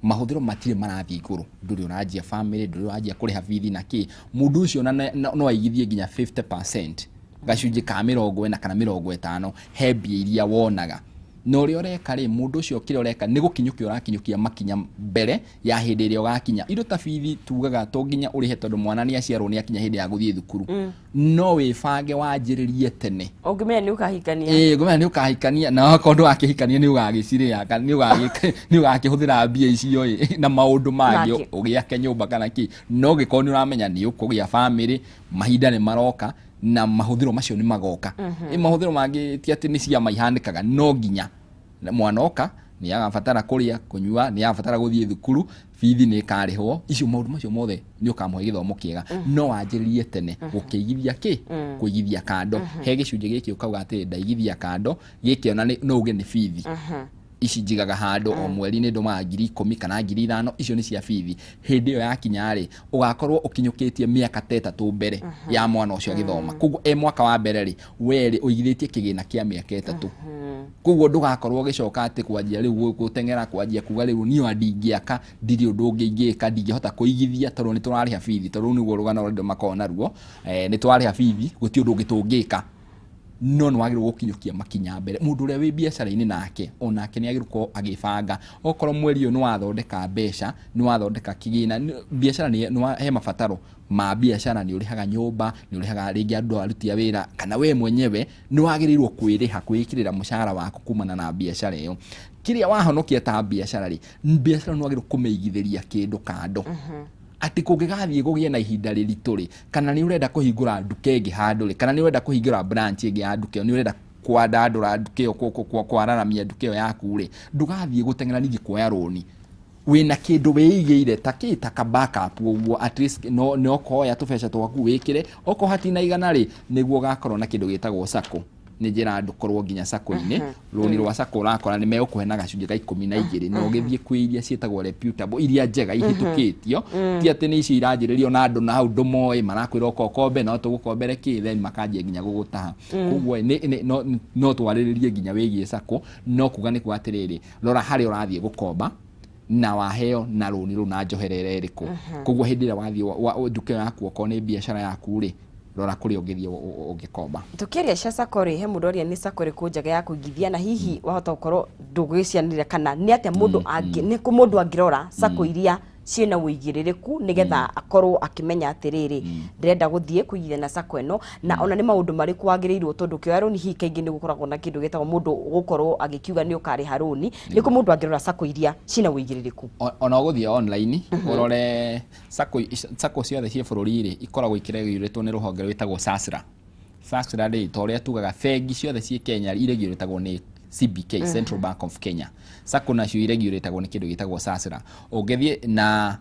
Mahũthĩro matirĩ marathiĩ igũrũ, ndũrĩ ũranjia family, ndũrĩ ũranjia kũrĩha bithi na kĩ. Mũndũ ũcio ona no aigithie nginya 50%, gacunjĩ ka 40 kana 50 he mbia iria wonaga. Na ũrĩa ũreka rĩ, mũndũ ũcio kĩrĩa ũreka nĩ gũkinyũkia ũrakinyũkia makinya mbere ya hĩndĩ ĩrĩa ũgakinya. Indo ta bithi tugaga to nginya ũrĩhe tondũ mwana nĩ aciarwo, nĩ akinya hĩndĩ ya gũthiĩ thukuru. No wĩbange wanjĩrĩrie tene. Ũngĩmenya nĩ ũkahikania. Ĩĩ, ngũmenya nĩ ũkahikania, na okorwo ndũgakĩhikania nĩ ũgagĩcirĩa kana nĩ ũgakĩhũthĩra mbia icio ĩ na maũndũ mangĩ, Mangĩ. ũgĩake nyũmba kana kĩ. No ũngĩkorwo nĩ ũramenya nĩ ũkũgĩa bamĩrĩ, mahinda nĩ maroka na mahũthĩro macio nĩ magoka. Ĩ mahũthĩro mangĩ ti atĩ nĩ ciama ihanĩkaga, no nginya na mwana oka nĩ agabatara kũrĩa, kũnyua, nĩ agabatara gũthiĩ thukuru, bithi nĩ ĩkarĩhwo, icio maũndũ macio mothe nĩ ũkamũhe gĩthomo kĩega. No wanjĩrĩrie tene gũkĩigithia kĩ, kũigithia kando. He gĩcunjĩ gĩkĩ ũkauga atĩrĩ, ndaigithia kando gĩkĩ, ona no uge nĩ bithi ici njigaga handũ o mweri nĩ ndũmaga 10,000 kana 5,000, icio nĩ cia bithi. Hĩndĩ ĩyo yakinya rĩ, ũgakorwo ũkinyũkĩtie mĩaka ta 3 mbere ya mwana ũcio agĩthoma. Koguo e mwaka wa mbere rĩ, we rĩ ũigithĩtie kĩgĩna kĩa mĩaka 3. Koguo ndũgakorwo ũgĩcoka atĩ kwanjia rĩu gũteng'era, kwanjia kuga rĩu niĩ ona ndingĩaka, ndirĩ ũndũ ũngĩ ingĩka, ndingĩhota kũigithia tondũ nĩ tũrarĩha bithi. Tondũ rũu nĩguo rũgano rũrĩa andũ makoragwo naruo, nĩ tũrarĩha bithi, gũtirĩ ũndũ ũngĩ tũngĩka. No nĩ wagĩrĩirwo gũkinyũkia makinya mbere. Mũndũ ũrĩa wĩ biacara-inĩ nake, onake nĩ agĩrĩirwo gũkorwo agĩbanga. Okorwo mweri ũyũ nĩ wathondeka mbeca, nĩ wathondeka kĩgĩna, biacara nĩ he mabataro ma biacara, nĩ ũrĩhaga nyũmba, nĩ ũrĩhaga rĩngĩ andũ aruti a wĩra, kana we mwenyewe nĩ wagĩrĩirwo kwĩrĩha, kwĩĩkĩrĩra mũcara waku kumana na biacara ĩyo. Kĩrĩa wahonokia ta biacara rĩ, biacara nĩ wagĩrĩirwo kũmĩigithĩria kĩndũ kando. Atĩ kũngĩgathiĩ kũgĩe na ihinda rĩritũ rĩ, kana nĩ ũrenda kũhingũra nduka ĩngĩ handũ rĩ, kana nĩ ũrenda kũhingũra branch ĩngĩ ya nduka ĩyo, nĩ ũrenda kwandandũra nduka ĩyo, kwararamia nduka ĩyo yaku rĩ, ndũgathiĩ gũteng'era ningĩ kuoya rũni. Wĩna kĩndũ wĩigĩire ta kĩ, ta ka backup ũguo, at least no koya tũbeca twaku wĩkĩre, okorwo hatina igana rĩ, nĩguo ũgakorwo na kĩndũ gĩtagwo sacco. Nĩ njĩra andũ korwo nginya sacco-inĩ, rũni rwa sacco ũrakora nĩ megũkũhe na gacunjĩ ka 12, na ũgĩthiĩ kwĩ iria ciĩtagwo reputable, iria njega ihĩtũkĩtio, ti atĩ nĩ icio iranjĩrĩrio na andũ na hau ndũmoĩ, marakwĩra ũka ũkombe, no tũgũkombere kĩ, then makanjia nginya gũgũtaha. Koguo no twarĩrĩrie nginya wĩgiĩ sacco, no kuga nĩ kuga atĩrĩrĩ, rora harĩa ũrathiĩ gũkomba, na waheo na rũni rũu na njoherera ĩrĩkũ. Koguo hĩndĩ ĩrĩa wathiĩ nduka ĩyo yaku, okorwo nĩ biacara yaku rĩ, rora kũrĩa ũngĩthiĩ ũngĩkomba. Tũkĩaria cia sacco rĩ, he mũndũ aria nĩ sacco ĩrĩkũ njega ya kũigithia, na hihi wahota gũkorwo ndũgũgĩcianĩrĩra, kana nĩ atĩa mũndũ angĩ, nĩ kũ mũndũ angĩrora sacco iria ciĩna ũigĩrĩrĩku nĩgetha akorwo akĩmenya atĩrĩrĩ, ndĩrenda gũthiĩ kũigithia na sacco ĩno, na ona nĩ maũndũ marĩkũ wagĩrĩirwo, tondũ ũkĩoya rũni hihi kaingĩ nĩ gũkoragwo na kĩndũ gĩtagwo mũndũ gũkorwo agĩkiuga nĩ ũkarĩha rũni. Nĩ kũ mũndũ angĩrora sacco iria ciĩna ũigĩrĩrĩku? Ona ũgũthiĩ online ũrore sacco, sacco ciothe ciĩ bũrũri rĩ, ikoragwo ikĩregurĩtwo nĩ rũhonge rwĩtagwo SASRA. SASRA rĩ, ta ũrĩa tugaga bengi ciothe ciĩ Kenya iregurĩtagwo nĩ CBK, Central Bank of Kenya. Sacco nacio iregurĩtagwo nĩ kĩndũ gĩtagwo SASRA. Ũngĩthiĩ na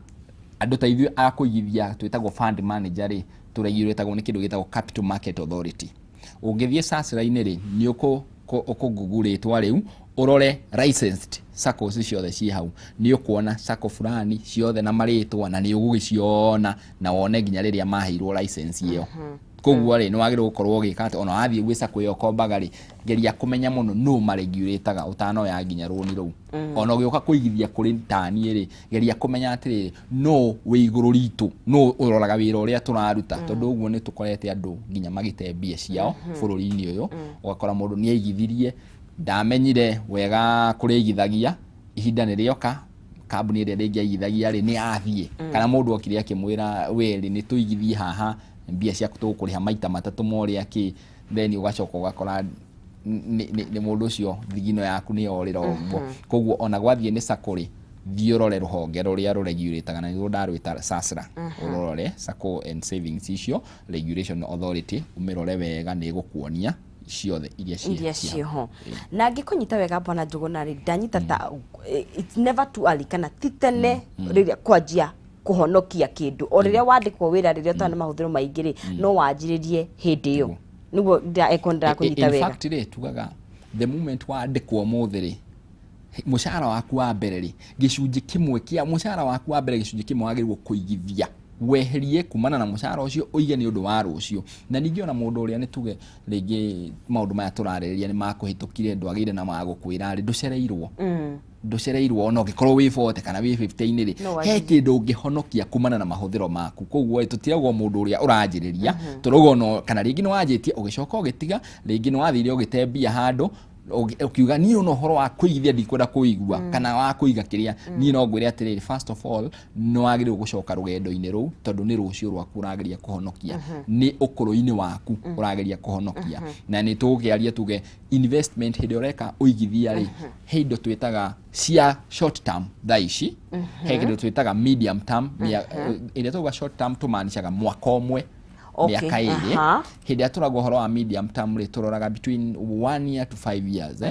andũ ta ithuĩ a kũigithia twĩtagwo fund manager rĩ, tũregurĩtagwo nĩ kĩndũ gĩtagwo Capital Market Authority. Ũngĩthiĩ SASRA-inĩ rĩ, nĩ ũkũ rĩtwa rĩu, ũrore licensed SACCOs ciothe ciĩ hau, nĩ ũkuona SACCO fulani ciothe na marĩtwa, na nĩ ũgũgĩciona na wone nginya rĩrĩa maheirwo license ĩyo. Koguo rĩ, nĩ wagĩrĩirwo gũkorwo ũgĩka atĩ ona wathiĩ gwĩ SACCO ĩyo ũkombaga rĩ, geria kũmenya mũno nũ maregurĩtaga ũtanoya nginya rũni rũu. Ona ũgĩũka kũigithia kũrĩ taniĩ rĩ, geria kũmenya atĩrĩrĩ, nũ wĩ igũrũ ritũ, nũ ũroraga wĩra ũrĩa tũraruta, tondũ ũguo nĩ tũkorete andũ nginya magĩte mbia ciao bũrũri-inĩ ũyũ. Ũgakora mũndũ nĩ aigithirie, ndamenyire wega kũrĩa aigithagia, ihinda nĩ rĩoka kambuni ĩrĩa rĩngĩ aigithagia rĩ nĩ yathiĩ, kana mũndũ okire akĩmwĩra we rĩ nĩ tũigithie haha mbia ciaku tũgũkũrĩha maita matatũ ma ũrĩa kĩ, then ũgacoka ũgakora nĩ mũndũ ũcio thigino yaku nĩ yorĩra ũguo. Koguo ona gwathiĩ nĩ sacco rĩ, thiĩ ũrore rũhonge rũrĩa rũregurĩtaga, na nĩruo ndarwĩta SASRA, ũrore Sacco and Savings icio Regulation Authority, ũmĩrore wega, nĩ ĩgũkuonia ciothe iria ciĩ iria ciĩho. Na ngĩkũnyita wega, bwana Njũgũna rĩ, ndanyita ta it's never too early, kana ti tene rĩrĩa kwanjia kũhonokia kĩndũ, o rĩrĩa wandĩkwo wĩra, rĩrĩa ũtarĩ na mahũthĩro maingĩ rĩ, no wanjĩrĩrie hĩndĩ ĩyo nĩguo eko ndĩrakũnyita In wega. fact rĩ, tugaga the moment wandĩkwo ũmũthĩ rĩ, mũcara waku wa mbere rĩ, gĩcunjĩ kĩmwe kĩa mũcara waku wa mbere, gĩcunjĩ kĩmwe wagĩrĩirwo kũigithia. Weherie kumana na mũcara ũcio, ũige nĩ ũndũ wa rũciũ. Na ningĩ ona mũndũ ũrĩa, nĩ tuge rĩngĩ maũndũ maya tũrarĩrĩria nĩ makũhĩtũkire, ndwagĩire na magũkwĩra rĩ, ndũcereirwo, ndũcereirwo. Ona ũngĩkorwo wĩ 40 kana wĩ 50 rĩ, No he wanjie. Kĩndũ ũngĩhonokia kumana na mahũthĩro maku. Koguo rĩ, tũtirauga mũndũ ũrĩa ũranjĩrĩria, tũrauga ona kana rĩngĩ nĩ wanjĩtie ũgĩcoka ũgĩtiga, rĩngĩ nĩ wathire ũgĩte mbia handũ, ũkiuga niĩ ona ũhoro wa kũigithia ndikwenda kũigua, kana wa kũiga kĩrĩa. Niĩ no ngwĩre atĩrĩrĩ, first of all, nĩ wagĩrĩirwo gũcoka rũgendo-inĩ rũu, tondũ nĩ rũciũ rwaku ũrageria kũhonokia, nĩ ũkũrũ-inĩ waku ũrageria kũhonokia. Na nĩ tũgũkĩaria tuge investment, hĩndĩ ĩrĩa ũreka ũigithia rĩ, he indo twĩtaga cia short term thaa ici, he kĩndũ twĩtaga medium term. Ĩrĩa tũuga short term, tũmaanishaga mwaka ũmwe, mĩaka 2. Hĩndĩ ĩrĩa tũrauga ũhoro wa medium term rĩ, tũroraga between 1 year to 5 years,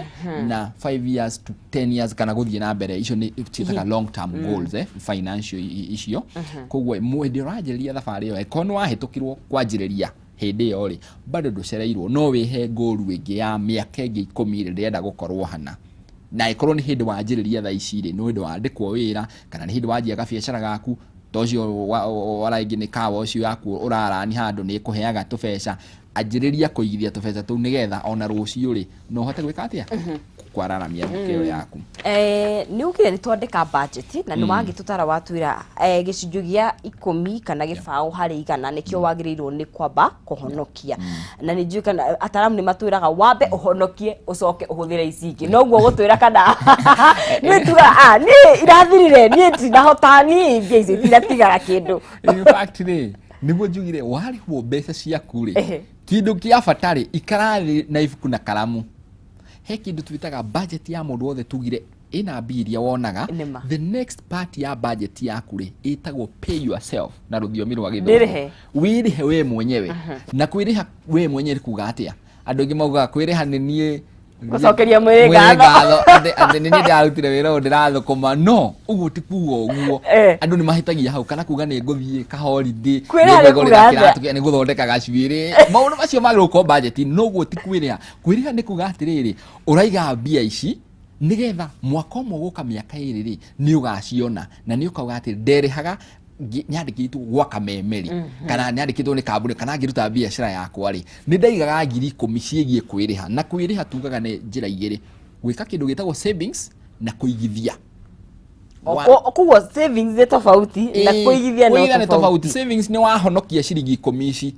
na 5 years to 10 years kana gũthiĩ na mbere. Icio nĩ ciĩtaga long term goals, financial icio. Koguo hĩndĩ ĩrĩa ũranjĩrĩria thabarĩ ĩyo, ĩkorwo nĩ wahĩtũkirwo kwanjĩrĩria hĩndĩ ĩyo rĩ, bado ndũcereirwo. No wĩhe goal ĩngĩ ya mĩaka ĩngĩ 10 rĩ, ndĩrenda gũkorwo hana. Na ĩkorwo nĩ hĩndĩ wanjĩrĩria thaa ici rĩ, nĩ hĩndĩ wandĩkwo wĩra, kana nĩ hĩndĩ wanjia gabiacara gaku, ta ũcio waraingĩ nĩ kawa ũcio yaku ũrarani handũ nĩ ĩkũheaga tũbeca, anjĩrĩria kũigithia tũbeca tũu, nĩgetha ona rũciũ rĩ, no ũhote gwĩka atĩa, kwararamia nduka ĩyo yaku. Nĩ ugire nĩ twandĩka budget, na nĩ wagĩtũtara watwĩra gĩcunjĩ gĩa 10 kana 0.20% nĩkĩo wagĩrĩirwo nĩ kwamba kũhonokia. Na nĩ njũĩ kana ataramu nĩ matwĩraga wambe ũhonokie, ũcoke ũhũthĩre ici ingĩ. Noguo gũtwĩra kana nĩ tuga ah niĩ irathirire, niĩ ndinahota, niĩ mbia icio itiratigara kĩndũ? In fact rĩ, nĩguo njugire warĩhwo mbeca ciaku rĩ, kĩndũ kĩa bata rĩ, ikara thĩ na ibuku na karamu. He kĩndũ twĩtaga budget ya mũndũ wothe, tugire ĩna mbia iria wonaga. Nĩma. The next part ya budget yaku rĩ, ĩtagwo pay yourself na rũthiomi rwa gĩthũngũ. Ndĩrĩhe. Wĩrĩhe we mwenyewe. Na kwĩrĩha we mwenyewe nĩ kuga atĩa? Andũ aingĩ maugaga kwĩrĩha nĩ niĩ Gũcokeria mwĩrĩ mwĩrĩ ngatho. Ngatho atĩ nĩ niĩ ndĩrarutire wĩra ũyũ, ndĩrathũkũma. No ũguo ti kuga ũguo. Andũ nĩ mahĩtagia hau, kana kuga nĩ ngũthiĩ ka holiday, Kwĩrĩha nĩ nĩ kuga atĩa? kĩratũ nĩ gũthondeka gacuĩrĩ. Maũndũ macio magĩrĩirwo gũkorwo budget. No ũguo ti kwĩrĩha. Kwĩrĩha nĩ kuga atĩrĩrĩ, ũraiga mbia ici nĩgetha mwaka ũmwe gũka, mĩaka 2 rĩ, nĩ ũgaciona na nĩ ũkauga atĩ nderĩhaga nyandĩkĩtwo gwaka memeri, kana nyandĩkĩtwo nĩ kambuni, kana ngĩruta biacara yakwa rĩ, nĩ ndaigaga 10,000 ciĩgiĩ kwĩrĩha. Na kwĩrĩha tugaga nĩ njĩra igĩrĩ: gwĩka kĩndũ gĩtagwo savings na kũigithia. Koguo savings nĩ tofauti na kũigithia? Kũigithia No nĩ tofauti. Savings nĩ wahonokia ciringi 10 ici,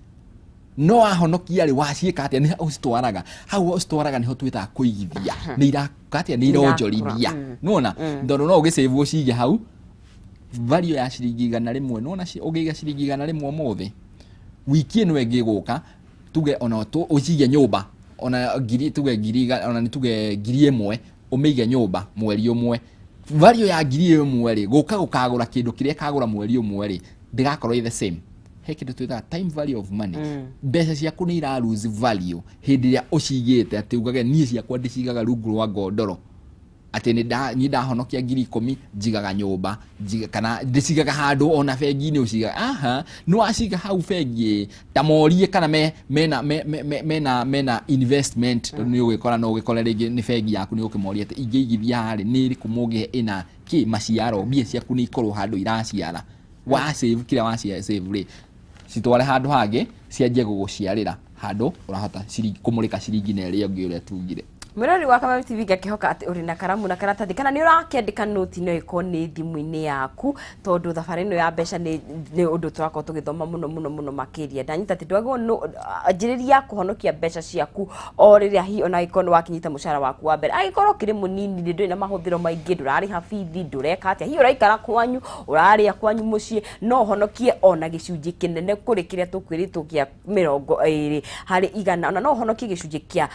no wahonokia rĩ, waciĩka atĩa? Nĩ ũcitwaraga hau, ũcitwaraga nĩho twĩtaga kũigithia. Nĩ iraka atĩa? Nĩ ironjorithia. Nĩwona, tondũ no ũgĩsave ũcige hau, value ya ciringi 100. Nĩwona, ũngĩiga ciringi 100 ũmũthĩ, wiki ĩno ĩngĩ ĩgũka, tuge ona ũcige nyũmba ona ngiri, tuge ngiri ona nĩ tuge 1,000, ũmĩige nyũmba mweri ũmwe, value ya 1,000 rĩ, gũka gũkagũra kĩndũ kĩrĩa ĩkagũra mweri ũmwe rĩ, ndĩgakorwo ĩ the same. He kĩndũ twĩtaga time value of money. Mbeca ciaku nĩ ira lose value hĩndĩ ĩrĩa ũcigĩte atĩ ugage niĩ ciakwa ndĩcigaga rungu rwa ngondoro, atĩ nĩ niĩ ndahonokia 10,000 njigaga nyũmba, kana ndĩcigaga handũ ona bengi-inĩ. Ũcigaga aha, nĩ waciga hau bengi ta morie kana me, mena, me, me, me, mena, mena investment, tondũ nĩ ũgĩkora no ũgĩkore rĩngĩ nĩ bengi yaku, nĩ ũkĩmoria atĩ ingĩigithia harĩ nĩ ĩrĩkũ mũngĩhe ĩna kĩ maciaro, mbia ciaku nĩ ikorwo handũ iraciara. Wa save kĩrĩa wa save rĩ, citware handũ hangĩ cianjie gũgũciarĩra, handũ ũrahota kũmũrĩka ciringi na ĩrĩa ĩngĩ ũrĩa tugire. Mwĩrori wa Kameme TV, ngakĩhoka atĩ ũrĩ na karamu na karatathi, kana nĩ ũrakĩandĩka noti, no ĩkorwo nĩ thimũ-inĩ yaku, tondũ thabarĩ ĩno ya mbeca nĩ ũndũ tũrakorwo tũgĩthoma mũno mũno mũno makĩria. Ndanyita atĩ ndwagĩrĩirwo anjĩrĩria kũhonokia mbeca ciaku o rĩrĩa hihi ona angĩkorwo nĩ wakinyita mũcara waku wa mbere, angĩkorwo ũkĩrĩ mũnini rĩ, ndũrĩ na mahũthĩro maingĩ, ndũrarĩha bithi, ndũreka atĩa, hihi ũraikara kwanyu, ũrarĩa kwanyu mũciĩ, no ũhonokie ona gĩcunjĩ kĩnene kũrĩ kĩrĩa tũkwĩrĩtwo kĩa 20%. Ona no ũhonokie gĩcunjĩ kĩa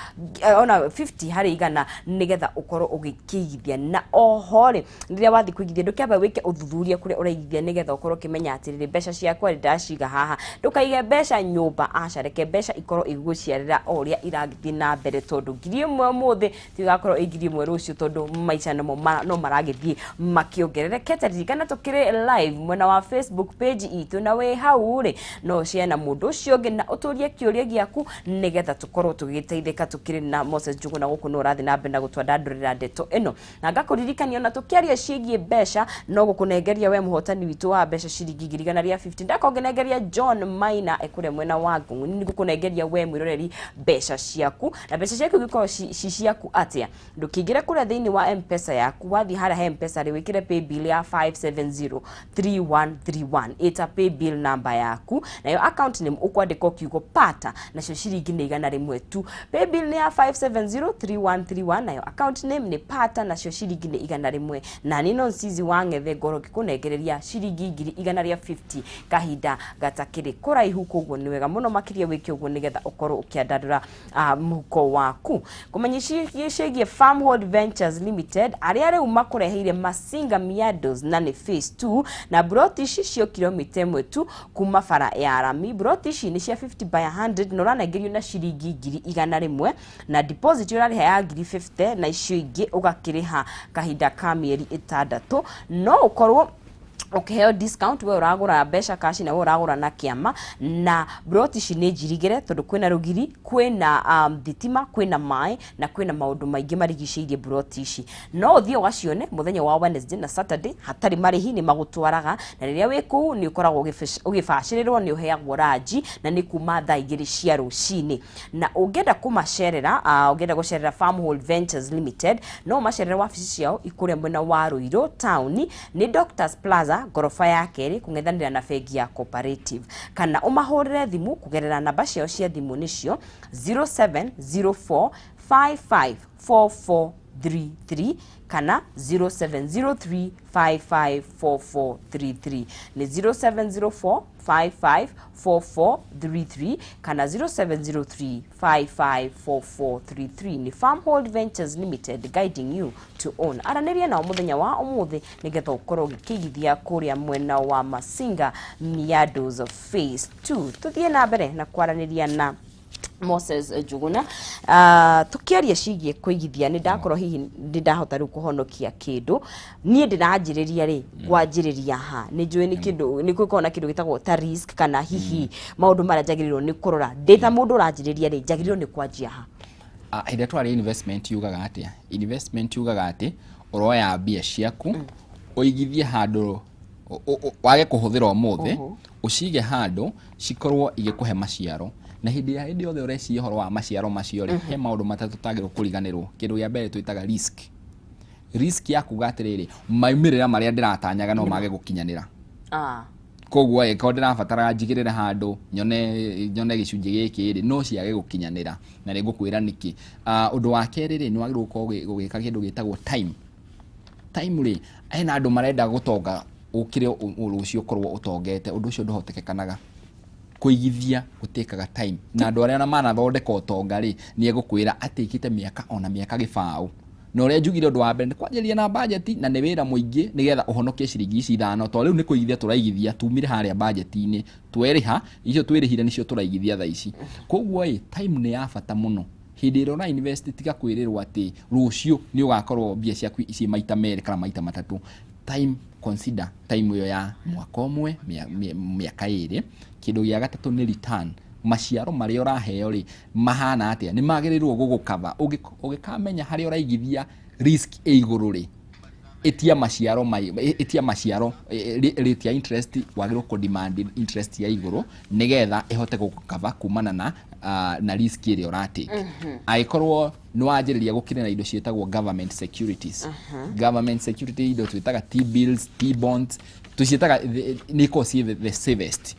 ona 50%, nĩgetha ũkorwo ũgĩkĩigithia. Na oho rĩ, rĩrĩa wathiĩ kũigithia, ndũkĩambe wĩke ũthuthuria kũrĩa ũraigithia, nĩgetha ũkorwo ũkĩmenya atĩrĩrĩ, mbeca ciakwa rĩ, ndaciga haha. Ndũkaige mbeca nyũmba, aca, reke mbeca ikorwo igũciarĩra o ũrĩa irathiĩ na mbere, tondũ 1,000 ũmũthĩ tigakorwo ĩ 1,000 rũciũ, tondũ maica namo no maragĩthiĩ makĩongererekete. Ririkana tũkĩrĩ live mwena wa Facebook page itũ, na wĩ hau rĩ, no share na mũndũ ũcio ũngĩ na ũtũrie kĩũria gĩaku, nĩgetha tũkorwo tũgĩteithĩka. Tũkĩrĩ na Moses Njuguna. Gũkũ nĩ ũrathiĩ na mbere na gũtwandandũrĩra ndeto ĩno, na ngakũririkania ona tũkĩaria ciĩgiĩ mbeca, no gũkũnengeria we mũhotani witũ wa mbeca ciringi 150. Ndakorwo ngĩnengeria John Maina ekũrĩa mwena wa Ngũng'ũni, nĩ gũkũnengeria we mwĩroreri mbeca ciaku. Na mbeca ciaku ingĩkorwo ci ciaku atĩa? Ndũkĩingĩre kũrĩa thĩinĩ wa Mpesa yaku, wathiĩ harĩa he Mpesa rĩ, wĩkĩre paybill ya 5703131, ĩta paybill number yaku, nayo account name ũkwandĩka kiugo pata, nacio ciringi nĩ 100 tu. Paybill nĩ ya 5703131, nayo account name nĩ pata, nacio ciringi nĩ 100. Na niĩ no Nsizi wa Ng'ethe ngorwo ngĩkũnengereria ciringi 150,000 kahinda gatakĩrĩ kũraihu. Koguo nĩ wega mũno makĩria wĩke ũguo nĩgetha ũkorwo ũkĩandandũra mũhuko waku. Kũmenya ciĩgiĩ Farmhold Ventures Limited, arĩa rĩu makũreheire Masinga Miados, na nĩ phase 2, na broti ici cio kilomita 1 tu kuma bara ya rami. Broti ici nĩ cia 50 by 100, na ũranengerio na ciringi 100,000, na deposit ũrarĩha ya 50,000, na icio ingĩ ũgakĩrĩha kahinda ka mĩeri 6. No ũkorwo ũkĩheo discount we ũragũra mbeca cash na we ũragũra na kĩama. Na broti ici nĩ njirigĩre tondũ kwĩna rũgiri, kwĩna thitima, kwĩna maĩ na kwĩna maũndũ maingĩ marigicĩirie broti ici. No ũthiĩ ũgacione mũthenya wa Wednesday na Saturday hatarĩ marĩhi, nĩ magũtwaraga, na rĩrĩa wĩ kũu nĩ ũkoragwo ũgĩbacĩrĩrwo, nĩ ũheagwo ranji, na nĩ kuma thaa 2 cia rũcinĩ. Na ũngĩenda kũmacerera, ũngĩenda gũcerera Farmhold Ventures Limited, no ũmacerere wabici ciao ikũrĩa mwena wa Ruiru taũni, nĩ Doctors Plaza, ngoroba ya kerĩ, kũng'ethanĩra na bengi ya Cooperative, kana ũmahũrĩre thimũ kũgerera namba ciao cia thimũ, nĩcio 0704 554433 kana 0703 554433. Nĩ 0704 554433 kana 0703 554433. Nĩ Farmhold Ventures Limited, guiding you to own. Aranĩria nao mũthenya wa ũmũthĩ nĩgetha ũkorwo ũgĩkĩigithia kũrĩa mwena wa Masinga Miados phase 2. Tũthiĩ na mbere na kwaranĩria na Moses Njuguna, tukiaria ciĩgiĩ kũigithia. Nĩ ndakorwo hihi nĩ ndahota rĩu kũhonokia kĩndũ, niĩ ndĩranjĩrĩria rĩ, ngwanjĩrĩria ha? Nĩ njũĩ nĩ kĩndũ nĩ gũkoragwo na kĩndũ gĩtagwo ta risk, kana hihi maũndũ marĩa njagĩrĩirwo nĩ kũrora ndĩ ta mũndũ ũranjĩrĩria rĩ, njagĩrĩirwo nĩ kwanjia ha? Hĩndĩ ĩrĩa twaria investment yugaga atĩa? Investment yugaga atĩ ũroya mbia ciaku ũigithie handũ wage kũhũthĩra ũmũthĩ, ũcige handũ cikorwo igĩkũhe maciaro. Na hĩndĩ ya hĩndĩ yothe ũreciria ũhoro wa maciaro macio rĩ, he maũndũ matatũ tagĩrĩirwo kũriganĩrwo. Kĩndũ kĩa mbere twĩtaga risk. Risk ya kuga atĩrĩrĩ, maumĩrĩra marĩa ndĩratanyaga no mage gũkinyanĩra. Koguo ĩkorwo ndĩrabataraga njigĩrĩre handũ nyone gĩcunjĩ gĩkĩ rĩ, no ciage gũkinyanĩra, na nĩ ngũkwĩra nĩkĩ. Ũndũ wa kerĩ rĩ, nĩ wagĩrĩirwo gũkorwo ũgĩka kĩndũ gĩtagwo time. Time rĩ, hena andũ marenda gũtonga ũkĩre rũciũ ũkorwo ũtongete. Ũndũ ũcio ndũhotekekanaga. Kũigithia gũtĩkaga time, na andũ arĩa manathondeka ũtonga rĩ, nĩ egũkwĩra atĩkĩte mĩaka ona mĩaka gĩbaũ. Na ũrĩa njugire, ũndũ wa mbere nĩ kwanjĩrĩria na bajeti, na nĩ wĩra mũingĩ nĩgetha ũhonokie ciringi ici 5, tondũ rĩu nĩ kũigithia tũraigithia tumire harĩa bajeti-inĩ twerĩha, icio twĩrĩhire nĩcio tũraigithia thaa ici. Koguo ĩ, time nĩ ya bata mũno. Hĩndĩ ĩrĩa ũra invest, tiga kwĩrĩrwo atĩ rũciũ nĩ ũgakorwo mbia ciaku ciĩ maita merĩ kana maita matatũ. Time, consider time ĩyo ya mwaka ũmwe, mĩaka 2. Kĩndũ gĩa gatatũ nĩ return. Maciaro marĩa ũraheo rĩ, mahana atĩa? Nĩ magĩrĩirwo gũgũkava? Ũgĩkamenya harĩa ũraigithia risk ĩ igũrũ rĩ, ĩtia maciaro ĩtia maciaro, rate ya interest wagĩrĩirwo kũ demand interest ya igũrũ nĩgetha ĩhote gũgũkava kumana na risk ĩrĩa ũratake. Angĩkorwo nĩ wanjĩrĩria, gũkĩrĩ na indo ciĩtagwo government securities. Government security, indo twĩtaga T bills, T bonds tũciĩtaga, nĩ ikoragwo ciĩ the safest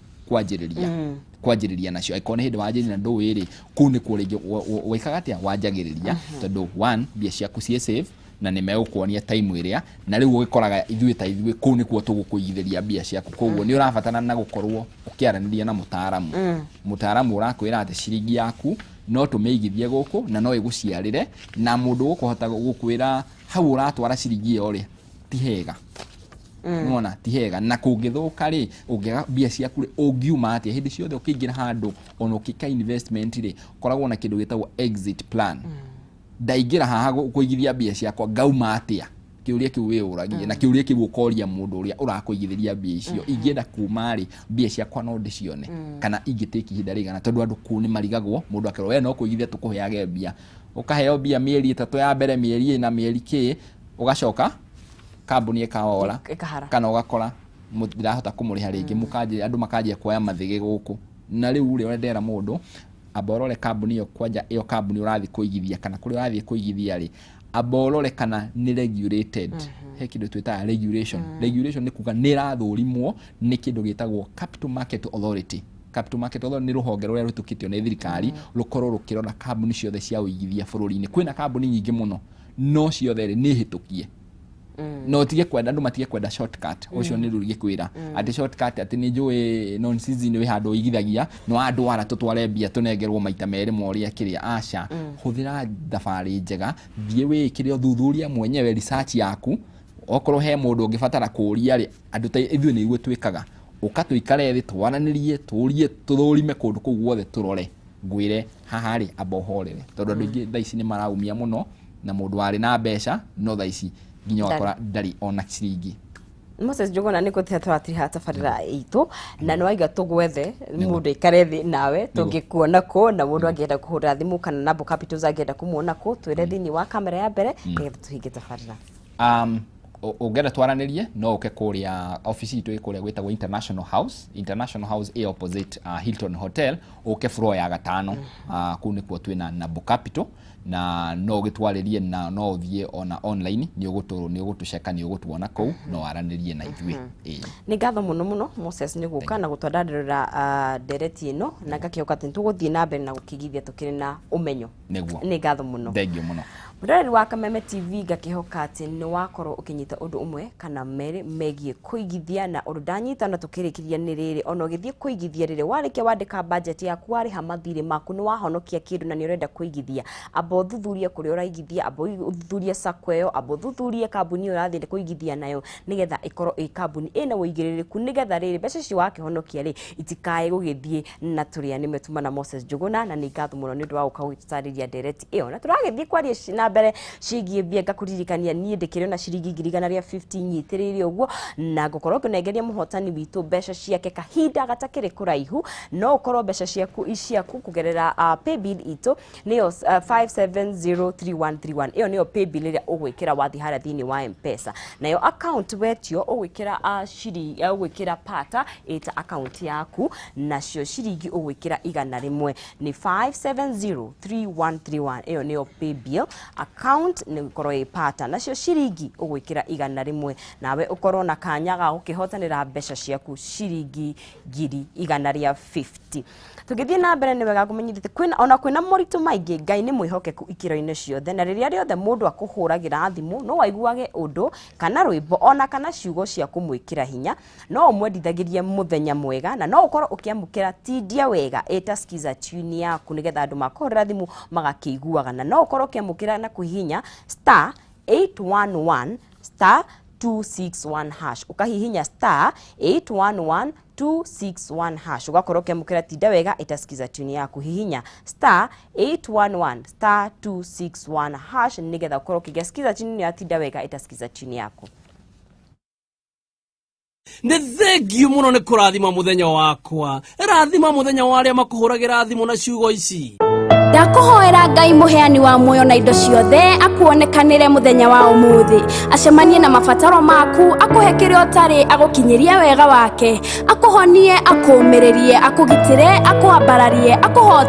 kwanjĩrĩria nacio. Angĩkorwo nĩ hĩndĩ wanjĩrĩria na ndũĩ rĩ, kũu nĩkuo rĩngĩ wĩkaga atĩa? Wanjagĩrĩria, tondũ one, mbia ciaku ciĩ safe, na nĩ megũkuonia time ĩrĩa na rĩu ũgĩkoraga ithuĩ ta ithuĩ kũu nĩkuo tũgũkũigithĩria mbia ciaku. Koguo nĩ ũrabatara na gũkorwo ũkĩaranĩria na mũtaaramu, mũtaaramu ũrakwĩra atĩ ciringi yaku no tũmĩigithie gũkũ na no ĩgũciarĩre, na mũndũ ũkũhota gũkwĩra hau ũratwara ciringi ĩyo rĩ, ti hega. Nĩwona ti hega, na kũngĩthũka rĩ, ũngĩaga mbia ciaku rĩ, ũngiuma atĩa? Hĩndĩ ciothe ũkĩingĩra handũ ona ũkĩka investment rĩ, koragwo na kĩndũ gĩtagwo exit plan. Ndaingĩra haha kũigithia mbia ciakwa, ngauma atĩa? Kĩũria kĩu wĩyũragie, na kĩũria kĩu ũkoria mũndũ ũrĩa ũrakũigithĩria mbia icio. Ingĩenda kuma rĩ, mbia ciakwa no ndĩcione, kana ingĩtĩki ihinda rĩigana? Tondũ andũ kũu nĩ marigagwo, mũndũ akerwo we no kũigithia tũkũheage mbia. Ũkaheo mbia mĩeri 3 ya mbere, mĩeri 4, mĩeri kĩ, ũgacoka kambuni ĩkawora. Ĩkahara. Kana ũgakora mũtirahota kũmũrĩha rĩngĩ, mũkanjia andũ makanjia kuoya mathĩgĩ gũkũ. Na rĩu rĩ, ũrĩa ndera mũndũ amba ũrore kambuni ĩyo kwanja, ĩyo kambuni ũrathiĩ kũigithia kana kũrĩa ũrathiĩ kũigithia rĩ, amba ũrore kana nĩ regulated. He kĩndũ twĩtaga regulation. Regulation nĩ kuga nĩ ĩrathũrimwo nĩ kĩndũ gĩtagwo Capital Market Authority. Capital Market Authority nĩ rũhonge rũrĩa rũtũkĩtio nĩ thirikari rũkorwo rũkĩrora kambuni ciothe cia ũigithia bũrũri-inĩ. Kwĩna kambuni nyingĩ mũno, no ciothe rĩ, nĩ hĩtũkie. No ũtige kwenda, andũ matige kwenda shortcut. Ũcio nĩ rĩu ngĩkwĩra atĩ shortcut, atĩ nĩ njũĩ non season wĩ handũ ũigithagia, no andwara tũtware mbia tũnengerwo maita merĩ ma ũrĩa kĩrĩa. Aca, hũthĩra thabarĩ njega, thiĩ wĩĩkĩre ũthuthuria mwenyewe, research yaku. Okorwo he mũndũ ũngĩbatara kũũria rĩ, andũ ta ithuĩ nĩguo twĩkaga, ũka tũikare thĩ, twaranĩrie, tũrie, tũthũrime kũndũ kũu guothe, tũrore, ngwĩre haha rĩ, amba ũhorere, tondũ andũ aingĩ thaa ici nĩ maraumia mũno, na mũndũ warĩ na mbeca no thaa ici nginya ũgakora ndarĩ ona ciringi. Moses Njuguna, nĩ gũtira tũratiriha tabarĩra itũ, na nĩ waiga tũgwethe mũndũ aikare thĩ nawe, tũngĩkuona kũ? Na mũndũ angĩenda kũhũra thimũ kana Nabo Capitals angĩenda kũmuona kũ? Twĩre thĩinĩ wa kamera ya mbere nĩgetha tũhinge tabarĩra. Ũngĩenda twaranĩrie, no ũke kũrĩa ofici itũ ĩ kũrĩa gwĩtagwo International House. International House ĩ opposite Hilton Hotel. Ũke floor ya gatano, kũu nĩkuo twĩna Nabo Capital, na no ũgĩtwarĩrie, na no ũthiĩ ona online, nĩ ũgũtũceka, nĩ ũgũtuona kũu, no waranĩrie na ithuĩ. Ĩĩ. Nĩ ngatho mũno mũno, Moses, nĩ gũka na gũtwandandũrĩra ndereti ĩno, na ngakĩhoka atĩ nĩtũgũthiĩ na mbere na gũkĩgithia tũkĩrĩ na ũmenyo. Nĩguo. Nĩ ngatho mũno. Thank you mũno. Mũroreri wa Kameme TV, ngakĩhoka atĩ nĩ wakorwo ũkĩnyita ũndũ ũmwe kana merĩ megiĩ kũigithia, na ũndũ ndanyita na tũkĩrĩkĩria nĩ rĩrĩ: ona ũgĩthiĩ kũigithia, rĩrĩ warĩkia wandĩka budget yaku, warĩha mathirĩ maku, nĩ wahonokia kĩndũ na nĩ ũrenda kũigithia, amba ũthuthurie kũrĩa ũraigithia, amba ũthuthurie sacco ĩyo, amba ũthuthurie kambuni ĩyo ũrathiĩ kũigithia nayo, nĩgetha ĩkorwo ĩ kambuni ĩna ũigĩrĩrĩku, nĩgetha rĩrĩ mbeca icio wakĩhonokia rĩ, itikae gũgĩthiĩ na tũrĩa nĩme. Tuma na Moses Njuguna, na nĩ ngatho mũno nĩ ũndũ wa gũka gũgĩtũtarĩria ndereti ĩyo, na tũragĩthiĩ kwaria na mbere ciĩgiĩ mbia. Ngakũririkania niĩ ndĩkĩrĩ na ciringi 150,000 nyitĩrĩire ũguo, na ngũkorwo ngĩnengeria mũhotani witũ mbeca ciake kahinda gatakĩrĩ kũraihu. No ũkorwo mbeca ciaku i ciaku kũgerera paybill itũ, nĩyo 5703131. Ĩyo nĩyo paybill ĩrĩa ũgwĩkĩra wathiĩ harĩa thĩinĩ wa M-Pesa. Nayo account wetio ũgwĩkĩra ũgwĩkĩra pata ĩta account yaku, nacio ciringi ũgwĩkĩra 100. Nĩ 5703131, ĩyo nĩyo paybill, account nĩ gũkorwo ĩ pata, nacio ciringi ũgwĩkĩra 100, nawe ũkorwo na kanya ga gũkĩhotanĩra mbeca ciaku ciringi 150,000. Tũgĩthiĩ na mbere, nĩ wega kũmenyithia atĩ kwĩna ona kwĩna moritũ maingĩ, Ngai nĩ mwĩhokeku ikĩro-inĩ ciothe, na rĩrĩa rĩothe mũndũ akũhũragĩra thimũ, no aiguage ũndũ kana rwĩmbo ona kana ciugo cia kũmwĩkĩra hinya, no ũmwendithagĩrie mũthenya mwega, na no ũkorwo ũkĩamũkĩra tindia wega ĩta skiza tune yaku, nĩgetha andũ makũhũrĩra thimũ magakĩiguaga, na no ũkorwo ũkĩamũkĩra na kũhihinya star 811 star 261 hash. Ũkahihinya star 811 261 hash, ũgakorwo ũkĩamũkĩra tinda wega ĩtasikiza tune yaku. Hihinya star 811 star 261 hash, nĩgetha ũkorwo ũkĩgĩa skiza tune ya tinda wega ĩtasikiza tune yaku. Nĩ thengio mũno nĩ kũrathima mũthenya wakwa. Rathima mũthenya wa arĩa makũhũragĩra thimũ na ciugo ici. Ndakũhoera Ngai mũheani wa muoyo na indo ciothe akuonekanĩre mũthenya wa ũmũthĩ, acemanie na mabataro maku, akũhe kĩrĩa ũtarĩ, agũkinyĩrie wega wake, akũhonie, akũũmĩrĩrie, akũgitĩre, akũambararie, akũhota.